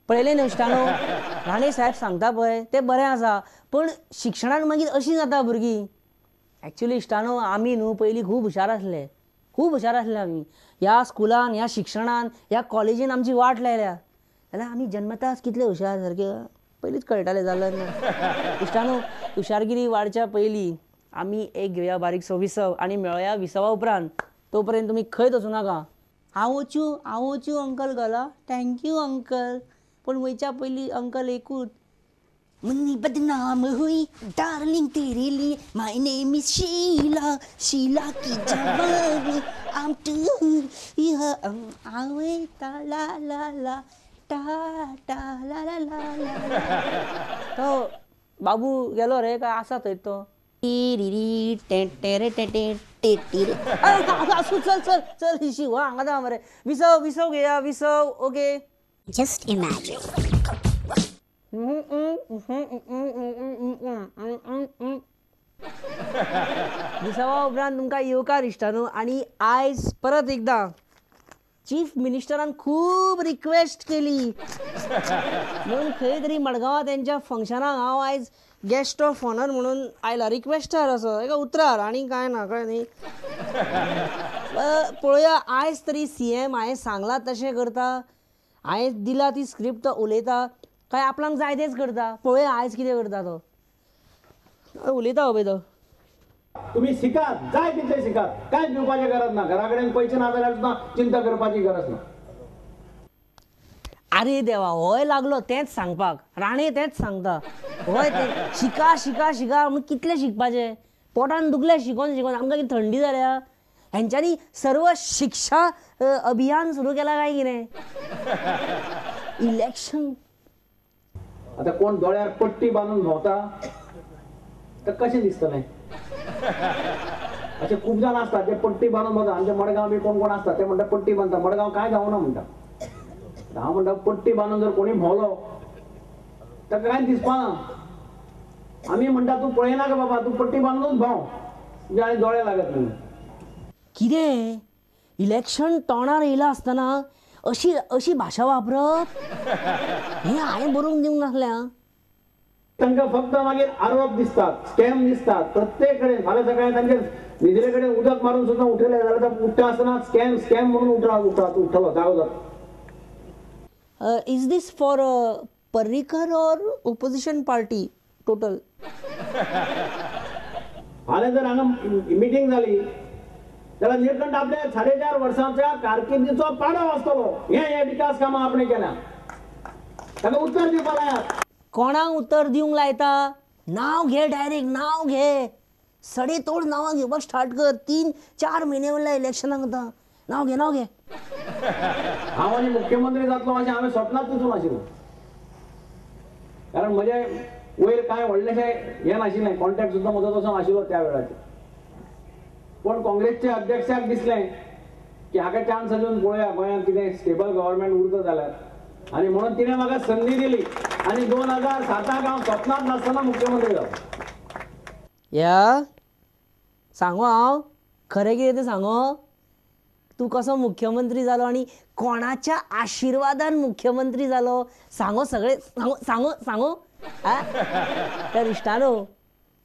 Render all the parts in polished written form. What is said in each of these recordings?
पळयलें न्हू इश्टानो, राणे साहेब सांगता पळय तें बरें आसा, पूण शिक्षणान मागीर अशीं जाता भुरगीं. एक्चुली इश्टानो, आमी न्हू पयलीं खूब हुशार आसले, खूब हुशार आसले आमी. ह्या स्कुलान, ह्या शिक्षणान, ह्या कॉलेजीन आमची वाट लायल्या. जाल्यार आमी जन्मताच कितले हुशार, सारके पयलींच कळटालें जाल्यार ना. इश्टानो, हुशारगिरी वाडच्या पयलीं आमी एक घेवया बारीकसो विसव आनी मेळोया विसवा उपरांत. तो पर्यंत तुमी खंयच वचूं नाका. हांव वचूं, हांव वचूं अंकल घरा, thank you uncle. पूण वयच्या पयलीं अंकल एकूच, मुन्नी बदनाम हुई डार्लिंग तेरे लिए, my name is Sheila, Sheila की जवानी, आम टू आवे ता ला ला ला टा टा ला ला ला ला. तो बाबू गेलो रे, काय आसा थंय तो. आसूं, चल चल चल शिवा हांगा जा मरे. विसव विसव घेया, विसव. Okay, Just imagine. विसवा उपरांत तुमकां येवकार इश्टानो. आनी आयज परत एकदां चीफ मिनिस्टरान खूब रिक्वेस्ट केली म्हणून खंय तरी मडगांवां तेंच्या फंक्शनाक हांव आयज गेस्ट ऑफ ऑनर म्हणून आयला. रिक्वेस्टर असो एका उतरार, आनी कांय ना, कळ्ळें न्ही. पळोवया आयज तरी सी एम हांवें सांगलां तशें करता, हांवें दिला ती स्क्रिप्ट तो उलयता काय आपणाक जाय तेंच करता. पळोवया आयज कितें करता तो. उलयता पळय तो. तुम्ही शिकात, जाय तितले शिकात, कांयच भिवपाची गरज ना. घरा कडेन पयशे ना जाल्यार सुद्दां चिंता करपाची गरज ना. आरे देवा, होय लागलो तेंच सांगपाक, राणे तेंच सांगता. होय ते शिका शिका शिका म्हूण कितलें शिकपाचें, पोटान दुखलें शिकोन शिकोन, आमकां कितें थंडी जाल्या. हेंच्यांनी सर्व शिक्षा अभियान सुरू केलां काय कितें. इलेक्शन आतां कोण दोळ्यार पट्टी बांदून भोंवता तर कशें दिसतलें. अशे खूब जाण आसतात जे पट्टी बांदून भोंवता. आमच्या मडगांव बी कोण कोण आसता ते म्हणटा पट्टी बांदता, मडगांव कांय जावना म्हणटा. हांव म्हणटा पट्टी बांदून जर कोणी भोंवलो ताका कांय दिसपाना. आमी म्हणटा तूं पळयनाका बाबा, तूं पट्टी बांदूनच भोंव, तुज्या आनी दोळे लागत म्हणून. कितें इलेक्शन तोंडार येयलां आसतना अशी अशी भाशा वापरप, हें हांवें बरोवंक दिवंक नासलें. तांकां फक्त मागीर आरोप दिसतात, स्कॅम दिसतात प्रत्येक कडेन. फाल्यां सकाळी तांचेर न्हिदले कडेन उदक मारून सुद्दां उठयलें जाल्यार उठ्ठा आसतना स्कॅम स्कॅम म्हणून उठ्ठलो, जागो जाता. Is this for Parrikar or opposition party total? फाल्यां जर हांगा मिटींग जाली जाल्यार निळकंठ आपल्या 4.5 वर्सांच्या कारकिर्दीचो पाडो आसतलो. हे हे विकास कामां आपणे केल्या, ताका उत्तर दिवपाक लायात. कोणाक उत्तर दिवंक लायता? नांव घे, डायरेक्ट नांव घे, सडे तोड नांवां घेवपाक स्टार्ट कर. 3-4 म्हयने उरल्या इलेक्शनाक आतां. नांव घे, नांव घे. हांव आनी मुख्यमंत्री जातलो अशें हांवें स्वप्नांत चिंतूंक नाशिल्लें, कारण म्हजे वयर कांय व्हडलेशें हें नाशिल्लें, कॉन्टेक्ट सुद्दां म्हजो तसो नाशिल्लो त्या वेळाचेर. पूण काँग्रेसच्या अध्यक्षाक दिसलें की हाका चान्स अजून पळोवया गोंयांत कितें स्टेबल गव्हर्मेंट उरता जाल्यार, आनी म्हणून तिणें म्हाका संदी दिली आनी 2007 हांव स्वप्नांत नासतना मुख्यमंत्री जालो. या सांगू हांव खरें कितें तें सांगू, तूं कसो मुख्यमंत्री जालो आनी कोणाच्या आशिर्वादान मुख्यमंत्री जालो सांगो सगळें, सांगो सांगो सांगो. तर इश्टानो,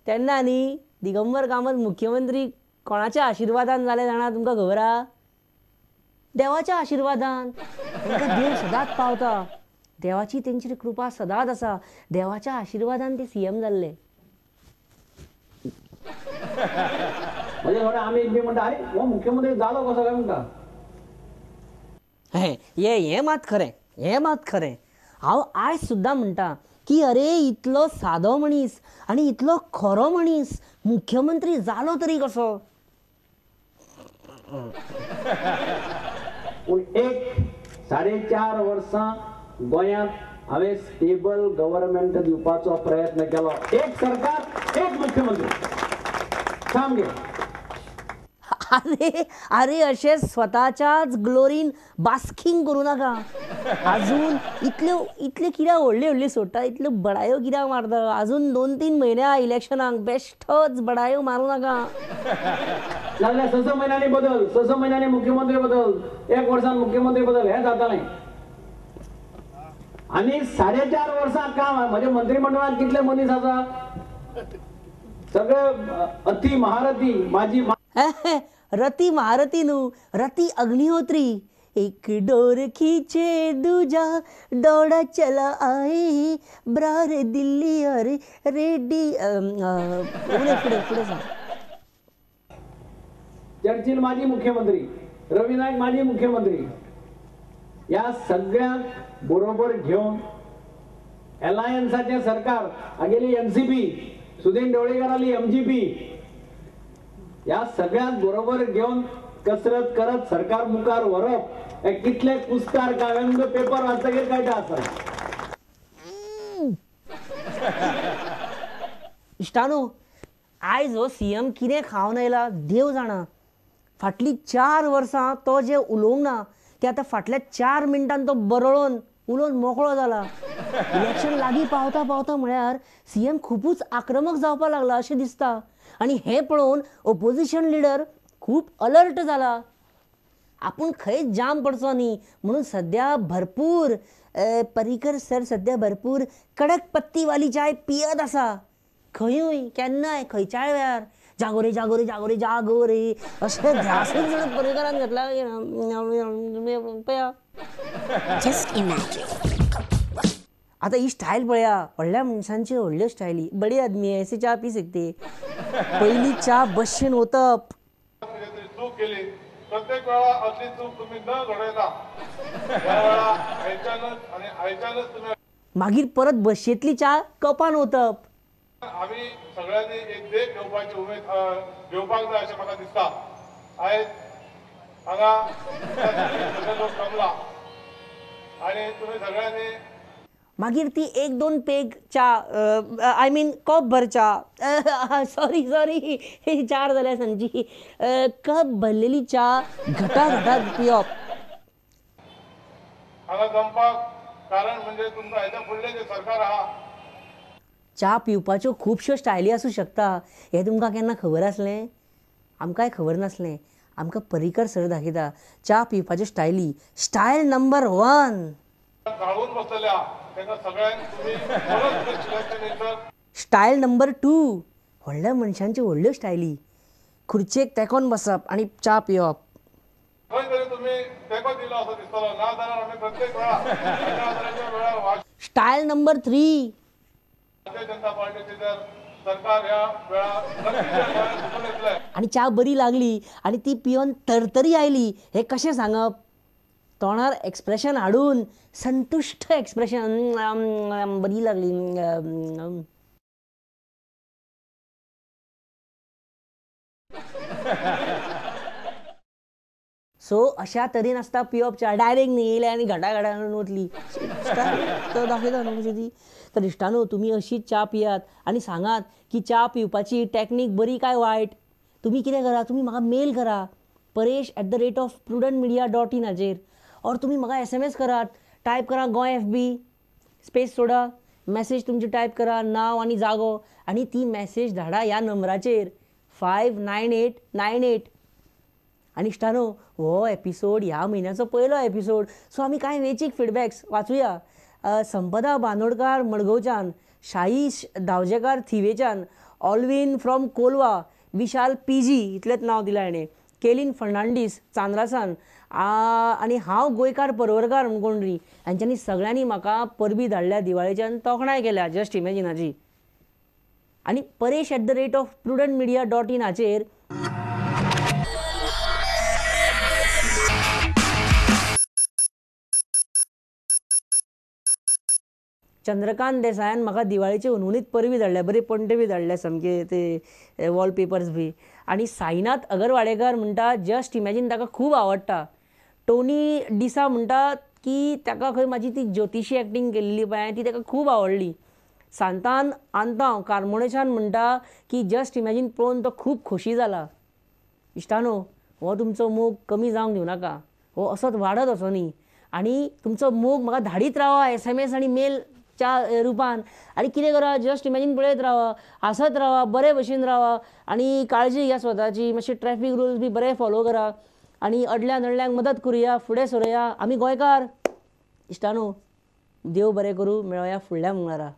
तेन्ना न्ही दिगंबर कामत मुख्यमंत्री कोणाच्या आशिर्वादान जाले जाणा तुमकां खबर आहा? देवाच्या आशिर्वादान. तांकां देव सदांच पावता, देवाची तेंचेर कृपा सदांच आसा, देवाच्या आशिर्वादान ते सी एम जाल्ले. म्हणजे थोडे आमी बी म्हणटा अरे हो मुख्यमंत्री जालो कसो काय म्हणटा. हें हें मात खरें, हें मात खरें. हांव आयज सुद्दां म्हणटा की अरे इतलो सादो मनीस आनी इतलो खरो मनीस मुख्यमंत्री जालो तरी कसो. पूण एक 4.5 वर्सां गोंयांत हांवें स्टेबल गव्हर्मेंट दिवपाचो प्रयत्न केलो. एक सरकार, एक मुख्यमंत्री, सामकें. अरे अरे अशें स्वताच्याच ग्लोरीन बास्किंग करूं नाका. अजून इतल्यो इतल्यो कित्याक व्हडल्यो व्हडल्यो सोडटा, इतल्यो बडायो कित्याक मारता. अजून 2-3 म्हयने आहा इलेक्शनाक, बेश्टोच बडायो मारूं नाका. नाजाल्यार 6-6 म्हयन्यांनी बदल, 6-6 म्हयन्यांनी मुख्यमंत्री बदल, 1 वर्सान मुख्यमंत्री बदल, हें जातालें. आनी 4.5 वर्सां काम. म्हज्या मंत्रीमंडळांत कितले मनीस आसा, सगळे अति महारथी. माझी रती महारथी न्हू, रती अग्निहोत्री. एक डोर खींचे दूजा दौड़ा चला आए ब्रार दिल्ली और रेड्डी. फुडें फुडें सांग. चर्चिल माजी मुख्यमंत्री, रवी नायक माजी मुख्यमंत्री, ह्या सगळ्यांक बरोबर घेवन अलायन्साचें सरकार, हागेली एनसीपी, सुदीन ढवळीकाराली एमजीपी, ह्या सगळ्यांक बरोबर घेवन कसरत करत सरकार मुखार व्हरप हे कितले कुस्तार काम पेपर वाचतकीर कळटा आसा. इश्टानो, आयज हो सीएम कितें खावन आयला देव जाणा. फाटलीं 4 वर्सां तो जें उलोवंक ना तें आतां फाटल्या 4 मिनटान तो बरळोन उलोवन मोकळो जाला. इलेक्शन लागीं पावता पावता म्हळ्यार सीएम खुबूच आक्रमक जावपाक लागला अशें दिसता. आनी हें पळोवन ओपोजिशन लिडर खूब अलर्ट जाला. आपूण खंयच जाम पडचो न्ही म्हणून सद्या भरपूर पर्रीकर सर सद्या भरपूर कडक पत्तीवाली चाय पियत आसा. खंयूय केन्नाय खंयच्याय वेळार जागो रे जागो रे जागो रे जागो रे अशें ध्यासूच जण पर्रीकरान घेतला. पळया आतां ही स्टायल पळया, व्हडल्या मनशांची व्हडल्यो स्टायली. बडी आदमी ऐसी च्या पी सकते. पयली च्या बशेन ओतप. चूक केली प्रत्येक वेळा असली चूक तुम्ही न घडयता आणि आयच्यानच तुम्ही मागीर परत बशेंतली च्या कपान ओतप. आमी सगळ्यांनी एक देख घेवपाची उमेद घेवपाक जाय अशें म्हाका दिसता. आयज हांगा सगळे लोक जमला आनी तुमी सगळ्यांनी मागीर ती 1-2 पेग च्या, I mean कप भर च्या, सॉरी सॉरी 4 जाल्या सांजची, कप भरलेली च्या घटा घटा पिवप. हांगा जमपाक कारण म्हणजे तुमकां हेच्या फुडलें जें सरकार आहा. च्या पिवपाच्यो खुबश्यो स्टायली आसूं शकता हें तुमकां केन्ना खबर आसलें? आमकांय खबर नासलें. आमकां पर्रीकर सर दाखयता च्या पिवपाच्यो स्टायली. स्टायल नंबर 1, स्टायल नंबर 2, व्हडल्या मनशांच्यो व्हडल्यो स्टायली. खुर्चेक तेंकोन बसप आनी च्या पिवप. स्टायल नंबर 3, आनी च्या बरी लागली आनी ती पिवन तरतरी आयली हें कशें सांगप? तोंडार एक्सप्रेशन हाडून संतुश्ट एक्सप्रेशन, बरी लागली. सो अशा तरेन आसता पिवप च्या. डायरेक्ट न्ही येयले आनी घटा घटा वतली तो दाखयता न्हू कशी ती. तर इश्टानो, तुमी अशीच च्या पियात आनी सांगात की च्या पिवपाची टॅक्नीक बरी काय वायट. तुमी कितें करा, तुमी म्हाका मेल करा paresh@prudentmedia.in हाचेर, ऑर तुमी म्हाका SMS करात. टायप करा गोंय FB space सोडा, मॅसेज तुमची टायप करा, नांव आनी जागो, आनी ती मॅसेज धाडा ह्या नंबराचेर 59898. आनी इश्टानो, हो एपिसोड ह्या म्हयन्याचो पयलो एपिसोड, सो आमी कांय वेंचीक फिडबॅक्स वाचुया. संपदा बांदोडकार मडगांवच्यान, Shahish Dhavjekar थिवेच्यान, Alvin from Colva, Vishal PG इतलेंच नांव दिलां हेणें, केलीन फर्नांडीस चांद्रासान, आनी हांव गोंयकार परवरकार म्हूण कोण री, हांच्यांनी सगळ्यांनी म्हाका परबी धाडल्या दिवाळेची आनी तोखणाय केल्या जस्ट इमॅजिनाची. आनी paresh@prudentmedia.in हाचेर चंद्रकांत देसायान म्हाका दिवाळेचे हुनहुनीत परबी धाडल्या, बरे पणटे बी धाडल्या सामके ते वॉलपेपर्स बी. आनी साईनाथ अगरवाडेकर म्हणटा जस्ट इमॅजीन ताका खूब आवडटा. टोनी डिसा म्हणटा की ताका खंय म्हाजी ती ज्योतिशी एक्टींग केल्ली पळय ती ताका खूब आवडली. सांतान आंतांव कार्मोणेच्यान म्हणटा की जस्ट इमॅजीन पळोवन तो खूब खोशी जाला. इश्टानो, हो तुमचो मोग कमी जावंक दिवं नाका, हो असोच वाडत वचो न्ही. आनी तुमचो मोग म्हाका धाडीत रावा SMS आनी मेलच्या रुपान. आनी कितें करा, जस्ट इमॅजीन पळयत रावा, हांसत रावा, बरे भशेन रावा आनी काळजी घ्या स्वताची. मातशे ट्रॅफीक रुल्स बी बरे फॉलो करा आनी अडल्या नडल्यांक मदत करुया, फुडें सरुया. आमी गोंयकार इश्टानो. देव बरें करूं, मेळोया फुडल्या मंगळारा.